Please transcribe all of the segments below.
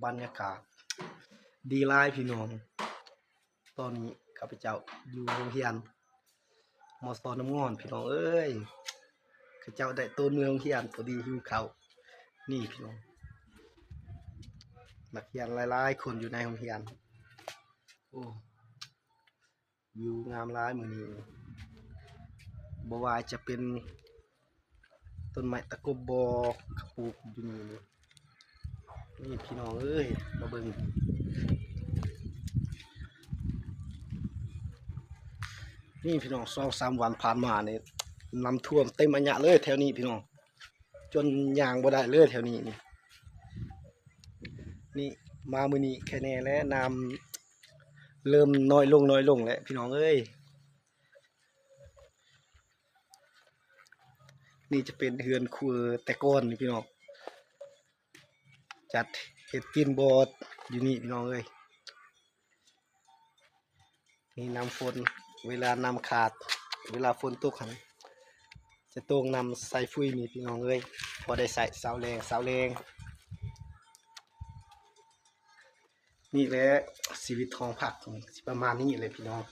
ບັນຍາກາດດີຫຼາຍພີ່ນ້ອງ. ຕອນນີ້ຂ້າພະເຈົ້າຢູ່ໂຮງຮຽນ ມສ ນ້ຳງອນ ພີ່ນ້ອງເອີຍ. ເຂົາເຈົ້າໄດ້ໂຕນເມືອໂຮງຮຽນ ພໍດີຫິວເຂົ້າ. ນີ້ພີ່ນ້ອງ ນັກຮຽນຫຼາຍໆຄົນຢູ່ໃນໂຮງຮຽນ. ໂອ້ ວິວງາມຫຼາຍມື້ນີ້. ບໍ່ວ່າຈະເປັນຕົ້ນໄມ້ຕະກົບບໍ່ ກະປູກຢູ່ນີ້. ນີ້ພີ່ນ້ອງເອີຍ ມາເບິ່ງ. ນີ້ພີ່ນ້ອງ ສອງສາມວັນຜ່ານມານີ້ ນ້ຳຖ້ວມເຕັມອາຍະເລີຍແຖວນີ້ພີ່ນ້ອງ. ຈົນຍ່າງບໍ່ໄດ້ເລີຍແຖວນີ້ນີ້. ນີ້ມາມື້ນີ້ແຄ່ແນ່ແຫຼະ ນ້ຳເລີ່ມນ້ອຍລົງ ນ້ອຍລົງແຫຼະພີ່ນ້ອງເອີຍ. ນີ້ຈະເປັນເຮືອນຄົວແຕ່ກ່ອນນີ້ພີ່ນ້ອງ ຈັດເຮັດກິນບໍ່ຢູ່ນີ້ພີ່ນ້ອງເອີຍ. ນີ້ນ້ຳຝົນ ເວລານ້ຳຂາດ ເວລາຝົນຕົກຫັ້ນ ຈະໂຕ່ງນ້ຳໃສ່ຟຸ້ຍນີ້ພີ່ນ້ອງເອີຍ ພໍໄດ້ໃຊ້ເຊົ້າແລງ ເຊົ້າແລງ. ນີ້ແຫຼະຊີວິດຫ້ອງພັກ ຊິປະມານນີ້ແຫຼະພີ່ນ້ອງ.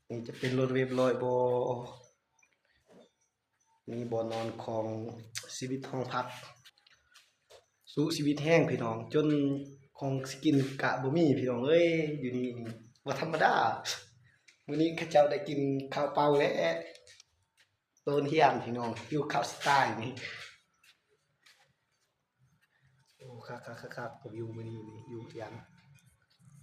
ນີ້ຈະເປັນລົດເວັບລອຍບໍ່ ນີ້ບ່ອນນອນຂອງຊີວິດຫ້ອງພັກ ສູ້ຊີວິດແຮງພີ່ນ້ອງ ຈົນຂອງຊິກິນກະບໍ່ມີພີ່ນ້ອງເອີຍ. ຢູ່ນີ້ນີ້ບໍ່ທຳມະດາ. ມື້ນີ້ເຂົາເຈົ້າໄດ້ກິນເຂົ້າເປົ່າແລ້ວ ໂຕນຮຽນພີ່ນ້ອງ ຫິວເຂົ້າຊິຕາຍນີ້. ໂອ້ ຄັກໆໆໆ ວິວມື້ນີ້ນີ້ຢູ່ຮຽນ